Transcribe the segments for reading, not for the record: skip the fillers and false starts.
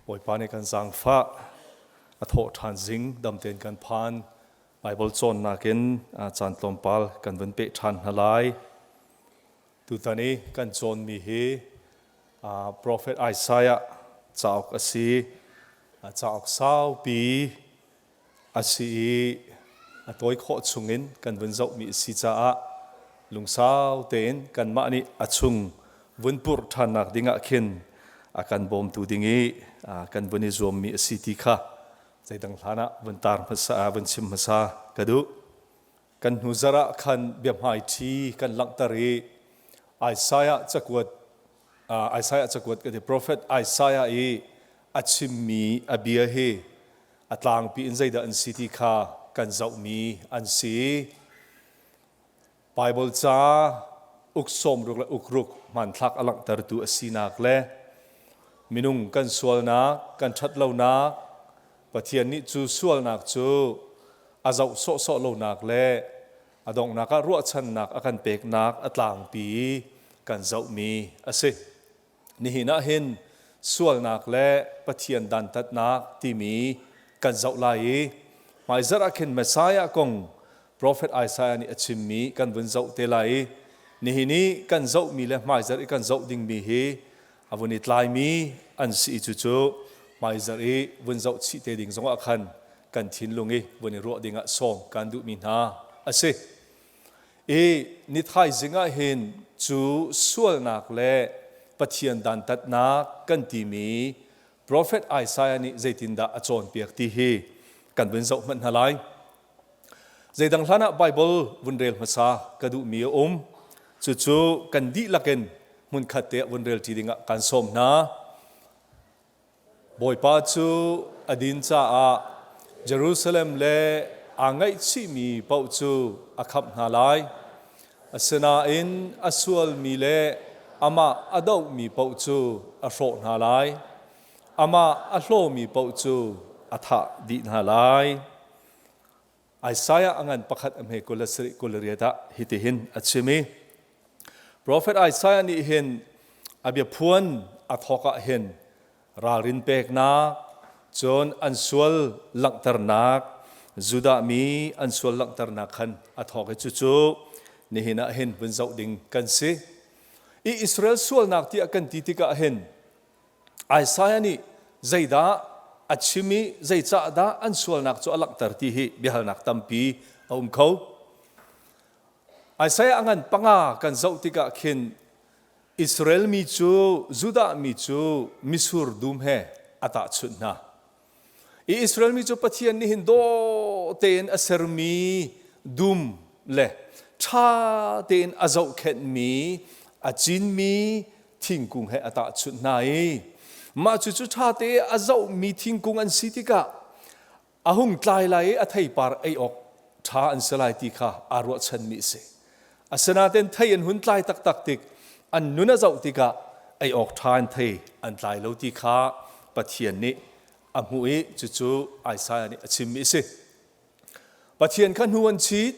Bawipa nih kan zaangfah a thawh ṭhan zing dam tein kan phan. Baibal cawnnak in caan tlawmpal kan vun peh ṭhan hna lai. Tutan i kan cawnmi hi Profet Isaiah cauk a si. Cauk saupi a si i a tawi khawh chungin kan vun zohmi a si caah lungsau tein kanmah nih a chung vun purh ṭhannak dingah khin a kan bawmtu ding i kan vun i zuammi a si ti kha zeidang hlan ah vun tar hmasa vun chim hmasa ka duh. Kan hnu zarh ah khan biahmaiṭhi kan langhter i Isaiah cakuat Isaiah cakuat ka ti profet Isaiah i a chimmi a bia hi a tlangpi in zeidah an si ti kha kan zohmi an si. Bible ca uk sawmruk le ukruk hmanthlak a langhtertu a sinak le minung kan sualnak, kan ṭhatlonak, Pathian nih cu sualnak cu a zoh sawhsawh lonak le a donghnak ah ruahchannak a kan peknak a tlangpi kan zohmi a si. Nihin ah hin sualnak le Pathian dantatnak timi kan zoh lai i hmaizarh ah khin Messiah kong Profet Isaiah nih a chimmi kan vun zoh te lai i nihin i kan zohmi le hmaizarh i kan zoh dingmi hi a vun i tlaimi an si i cucu hmaizarh i vun zoh chih te ding zongah khan kan thinlung i vun i ruah dingah sawm kan duhmi hna a si. I ni thaizing ah hin cu sualnak le Pathian dantatnak kan timi profet Isaiah nih zeitindah a cawnpiak ti hi kan vun zoh hmanh hna lai. Zeidang hlan ah Bible vun rel hmasa ka duhmi a um. Cucu kan dihlak in hmunkhat te ah vun rel ṭi dingah kan sawm hna. Bawipa cu a din caah Jerusalem le aa ngaihchihmi paoh cu a khamh hna lai. Asinain a sualmi le amah a dohmi paoh cu a hrawh hna lai. Amah a hlawmi paoh cu a thah dih hna lai. Isaiah a ngan pakhat a hme 27 28 ah hitihin a chim i Profet Isaiah nih hin a biaphuan a thawk ah hin ralrin peknak cun an sual langhternak Judah mi an sual langhternak khan a thawk i cucu nihin ah hin vun zoh ding kan si. I Israel sualnak tiah kan ti tikah hin Isaiah nih zeidah a chim i zeicahdah an sualnak cu a langhter ti hi biahalnak tampi a um kho. Isaiah a ngan panga kan zoh tikah khin Israel mi cu Judah mi cu misur dum he a tahchunh hna. I Israel mi cu Pathian nih hin dawh tein a sermi dum le ṭha tein a zohkhenhmi a cinmi thingkung he a tahchunh hna i mah cucu ṭha te a zohmi thingkung an si tikah a hung tlai lai i a theipar ei awk ṭha an si lai ti kha aa ruahchanmi a si. Asinain thei an hun tlai taktak tik an nun a zoh tikah ei awk ṭha in thei an tlai lo ti kha Pathian nih a hmuh i cucu Isaiah nih a chimmi a si. Pathian kha hnu an chit,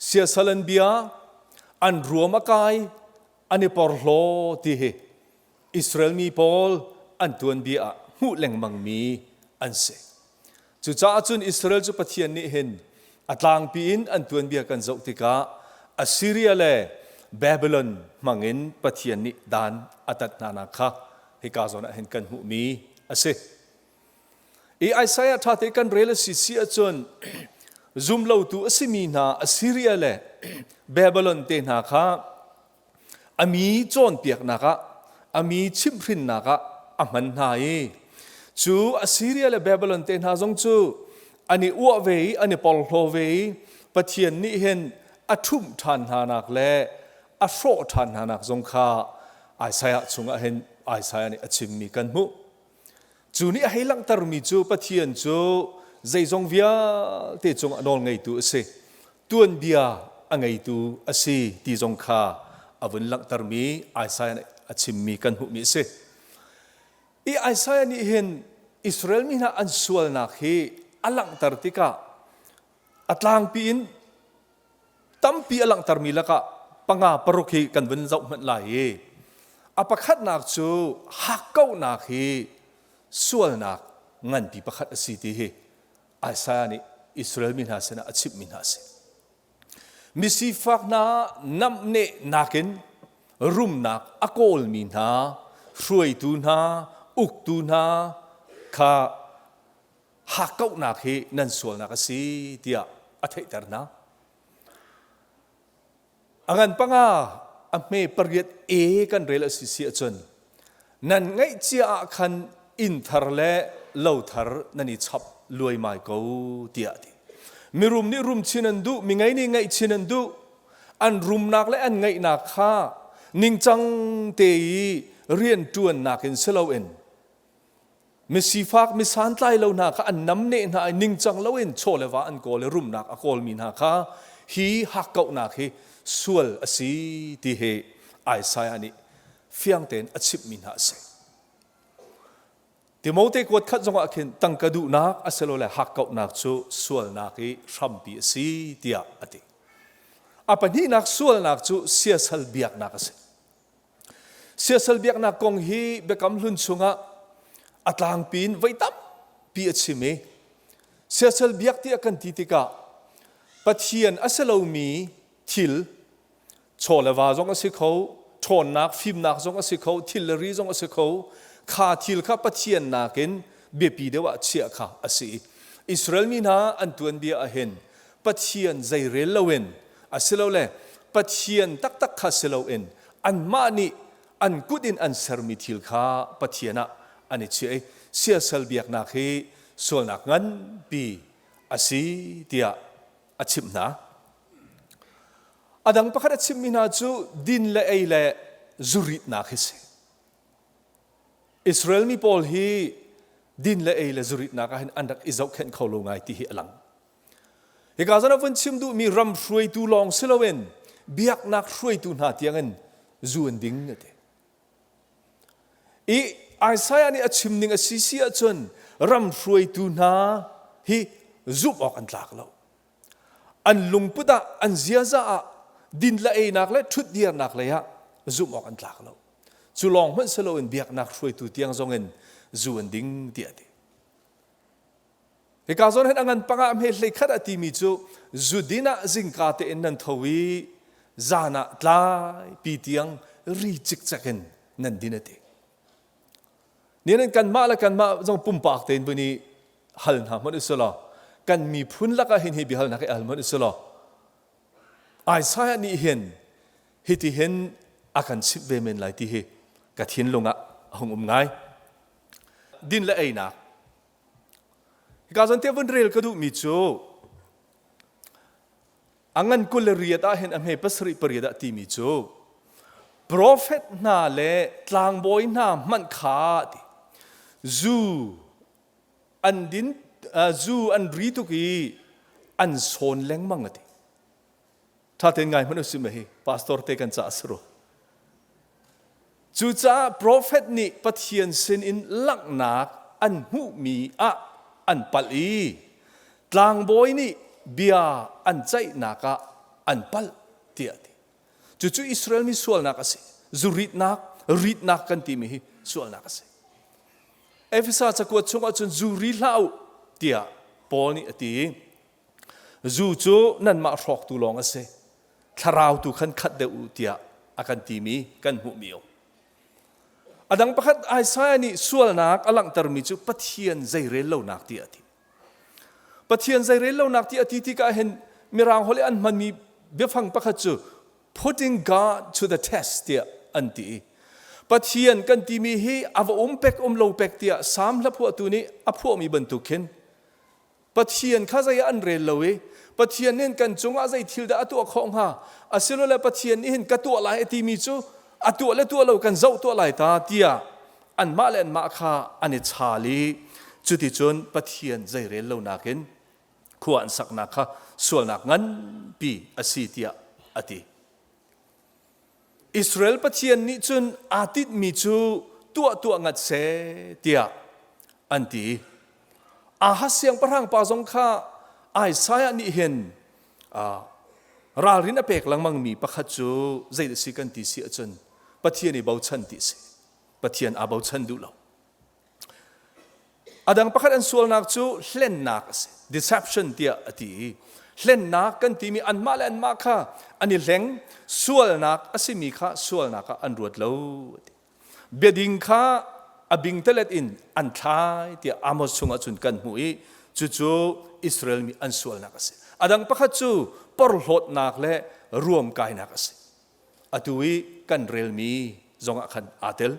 siasal an bia, an ruam a kai, an i porhlaw ti hi Israel mi pawl an tuanbia ah hmuh lengmangmi an si. Cucaah cun Israel cu Pathian nih hin a tlangpi in an tuanbia kan zoh tikah Assyria le Babylon hmangin Pathian nih dan a tat hnanak kha hika zawn ah hin kan hmuhmi a si. I Isaiah ṭhate kan rel a si si ahcun zumlotu a simi hna Assyria le Babylon te hna kha a mi cawnpiaknak ah a mi chimhhrinnak ah a hman hna i cu Assyria le Babylon te hna zong cu an i uah ve i an i porhlaw ve i Pathian nih hin a ṭhumh ṭhan hna nak le a hrawh ṭhan hna nak zong kha Isaiah chungah hin Isaiah nih a chimmi kan hmuh. Cu nih a hei langhtermi cu Pathian cu zeizong vialte cungah nawl ngeitu a si. Tuanbia a ngeitu a si ti zong kha a vun langhtermi Isaiah nih a chimmi kan hmuhmi a si. I Isaiah nih hin Israel mi hna an sualnak hi a langhter tikah a tlangpi in tampi a langhtermi lakah panga paruk hi kan vun zoh hmanh lai i a pakhatnak cu hakkauhnak hi. sualnak nganpi pakhat a si ti hi Isaiah nih Israel mi hna sinah a chimhmi hna a si. Misifak hna namneh nakin rumnak a kawlmi hna, hruaitu hna, uktu hna kha hakkauhnak hi nan sualnak a si tiah a theihter hna. A ngan panga a hme pariat e kan rel a si si ahcun nan ngeihcia ah khan inn thar le lo thar nan i chap luaimai ko tiah a ti. Mirum nih rum chin an duh, mingei nih ngeih chin an duh. An rumnak le an ngeihnak kha ningcang te i rianṭuannak in si loin Misifak misantlai lo hna kha an namneh hna i ningcang loin chaw le va an kawl i rumnak a kawlmi hna kha hi hakkauhnak hi sual a si ti hi Isaiah nih fiang tein a chimhmi hna a si. Timote kuat khat zongah khin tangka duhnak asilole hakkauhnak cu sualnak i hrampi a si tiah a ti. A pahnihnak sualnak cu siasal biaknak a si. Siasal biaknak kong hi Biakam Hlun chungah a tlangpi in voi tampi a chim i siasal biak tiah kan ti tikah Pathian a si lomi thil chaw le va zong a si kho, ṭhawnnak, fimnak zong a si kho, thil le ri zong a si kho, kha thil kha Pathian nakin biapi deuh ah chiah kha a si. Israel mi hna an tuanbia ah hin Pathian zeirel loin asilole Pathian taktak kha si loin anmah nih an kut in an sermi thil kha Pathian ah an i chiah i siasal biaknak hi sualnak nganpi a si tiah a chimh hna. A dang pakhat a chimhmi hna cu din le ei le zuritnak hi si. Israel mi pawl hi din le ei le zuritnak ah hin an rak i zohkhenh kho lo ngai ti hi a lang. Hika zawn ah vun chim duhmi ram hruaitu lawng si loin biaknak hruaitu hna tiangin zu an ding a ti. I Isaiah nih a chim ning a si si ahcun ram hruaitu hna hi zumh awk an tlak lo. An lungput ah, an ziaza ah, din le einak le ṭhutdirnak lei ah zumh awk an tlak lo. Cu lawng hmanh si loin biaknak hruaitu tiang zongin zu an ding tiah a ti. Hika zawn hin a ngan panga hme hlei khat a timi cu zudin ah zingka tein nan tho i zan ah tlaipi tiang ri cikcek in nan din a ti. Nihin kanmah le kanmah zong pumpak tein vun i hal hna hmanh usulaw kan miphun lakah hin hi biahalnak hi hal hmanh usulaw Isaiah nih hin hiti hin a kan chimh ve men lai ti hi ka thinlung ah a hung um ngai. Din le einak Hika zawn te vun rel ka duhmi cu a ngan 20 riat ah hin a hme pasarih pariat ah timi cu profet hna le tlangbawi hna hmanh kha ti zu an din zu an ri tuk i an sawn lengmang a ti Ṭha tein ngai hmanh usih hi pastor te kan caah si rua. Cucaah profet nih Pathian sinin langhnak an hmuhmi ah an palh i tlangbawi nih bia an ceihnak ah an palh tiah a ti. Cucu Israel mi sualnak a si. Zuritnak, ritnak kan timi hi sualnak a si. Efesa cakuat chungah cun zu ri hlah u tiah Paul nih a ti i Zu cu nanmah hrawktu lawng a si. Thlarau tu khan khat deuh u tiah a kan timi kan hmuhmi um. A dang pakhat Isaiah nih sualnak a langhtermi cu Pathian zeirel lonak ti a ti. Pathian zeirel lonak ti a ti tikah hin Mirang holh i an hmanmi biafang pakhat cu putting God to the test tiah an ti. Pathian kan timi hi a va um pek um lo pek tiah Salm hlaphuahtu nih a phuahmi bantuk khin Pathian kha zei ah an rel lo i Pathian nih kan cungah zei thil dah a tuah khawh hnga asilole Pathian nih hin ka tuah lai a timi cu a tuah le tuah lo kan zoh tuah lai ta tiah anmah le anmah kha an i chaal i cuticun Pathian zeirel lo nakin khua an saknak kha sualnak nganpi a si tiah a ti. Israel Pathian nih cun aa tinhmi cu tuah tuah ngat seh tiah an ti. Ahaz siangpahrang pa zong kha Isaiah nih hin ralrin a pek lengmangmi pakhat cu zei a si kan ti si ahcun Pathian i bochan ti si. Pathian aa bochan duh lo. A dang pakhat an sualnak cu hlennak a si. Deception tiah a ti i hlennak kan timi anmah le anmah kha an i hleng, sualnak a simi kha sualnak ah an ruat lo. Biading kha a bingtalet in an thlai tiah Amos chungah cun kan hmuh i cucu Israel mi an sualnak a si. A dang pakhat cu porhlawtnak le ruamkainak a si. Atu i kan relmi zongah khan aa tel.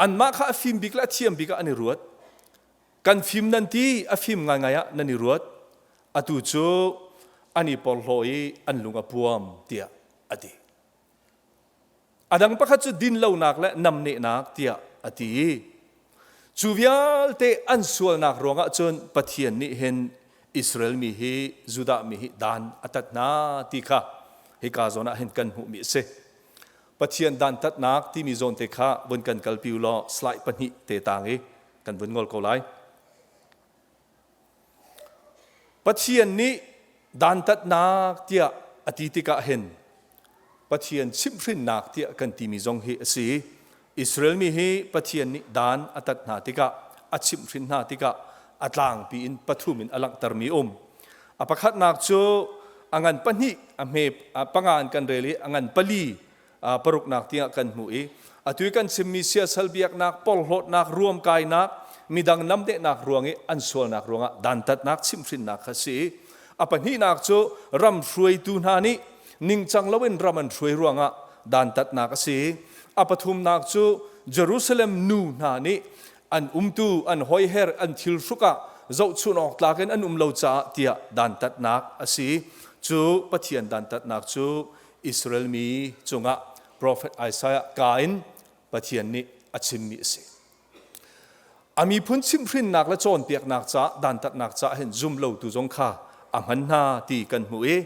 Anmah kha a fim bik le a thiam bik ah an i ruat. Kan fim nan ti, a fim ngaingai ah nan i ruat. Atu cu an i porhlaw i an lung a puam tiah a ti. A dang pakhat cu dinlonak le namnehnak tiah a ti. Cu vialte an sualnak ruangah cun Pathian nih hin Israel mi hi Judah mi hi dan a tat hna ti kha hika zawn ah hin kan hmuhmi a si. Pathian dantatnak timi zawn te kha vun kan kalpi u law slide pahnih te tang i kan vun ngol ko lai. Pathian nih dantatnak tiah a ti tikah hin Pathian chimhhrinnak tiah kan timi zong hi a si. Israel mi hi Pathian nih dan a tat hna tikah a chimhhrin hna tikah a tlangpi in pathum in a langhtermi um. A pakhatnak cu a ngan pahnih a hme panga in kan rel i a ngan pali paruknak tiang kan hmuh i atu i kan chimmi siasal biaknak porhlawtnak ruamkainak midang namnehnak ruang i an sualnak ruangah dantatnak chimhhrinnak kha si. A pahnihnak cu ram hruaitu hna nih ningcang loin ram an hruai ruangah dantatnak a si. A pathumnak cu Jerusalem nu hna nih an umtu an hoiher an thil hruk ah zohchun awk tlak in an um lo caah tiah dantatnak a si. Cu Pathian dantatnak cu Israel mi cungah profet Isaiah ka in Pathian nih a chimmi a si. A miphun chimhhrinnak le cawnpiaknak caah dantatnak caah hin zum lotu zong kha a hman hna ti kan hmuh i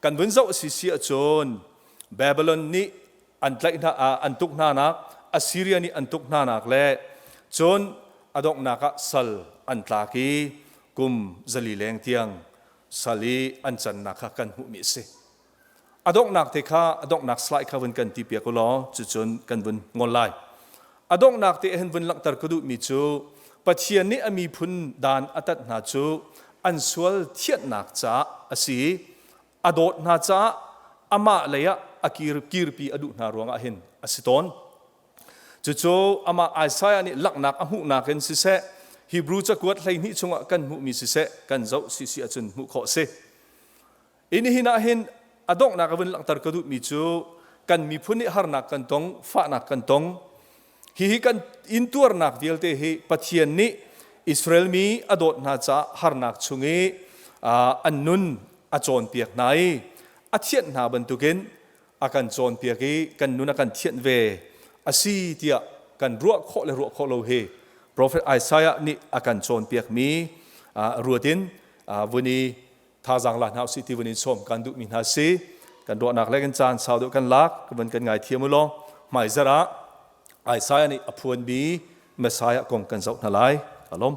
kan vun zoh si si ahcun Babylon nih an tlaih hna an tuk hna nak Assyria nih an tuk hna nak le cun a donghnak ah sal an tlak i kum 400 leng tiang sal i an cannak kha kan hmuhmi a si. A donghnak te kha a donghnak slide kha vun kan ti piak u law cucun kan vun ngol lai. A donghnak te hin vun langhter ka duhmi cu Pathian nih a miphun dan a tat hna cu an sual thianhnak caah a si i a dawt hna caah amah lei ah a kir kirpi a duh hna ruangah hin a si tawn. Cucu amah Isaiah nih laknak a hmuhnak in siseh, Hebrew cakuat 12 chungah kan hmuhmi siseh, kan zoh si si ahcun hmuh khawh a si. I nihin ah hin a donghnak a vun langhter ka duhmi cu kan miphun nih harnak kan tong, fahnak kan tong. Hihi kan intuarnak vialte hi Pathian nih Israel mi a dawt hna caah harnak chung i an nun a cawnpiak hna i a thianh hna bantukin a kan cawnpiak i kan nun a kan thianh ve a si tiah kan ruah khawh le ruah khawh lo hi Prophet Isaiah nih a kan cawnpiakmi ruat in vun i thazaang la hna usih ti vun in sawm kan duhmi hna si. Kan ruahnak le kan caan sau deuh kan lak van kan ngai thiam u law hmaizarh ah Isaiah nih a phuanmi Messiah kong kan zoh hna lai. Alom.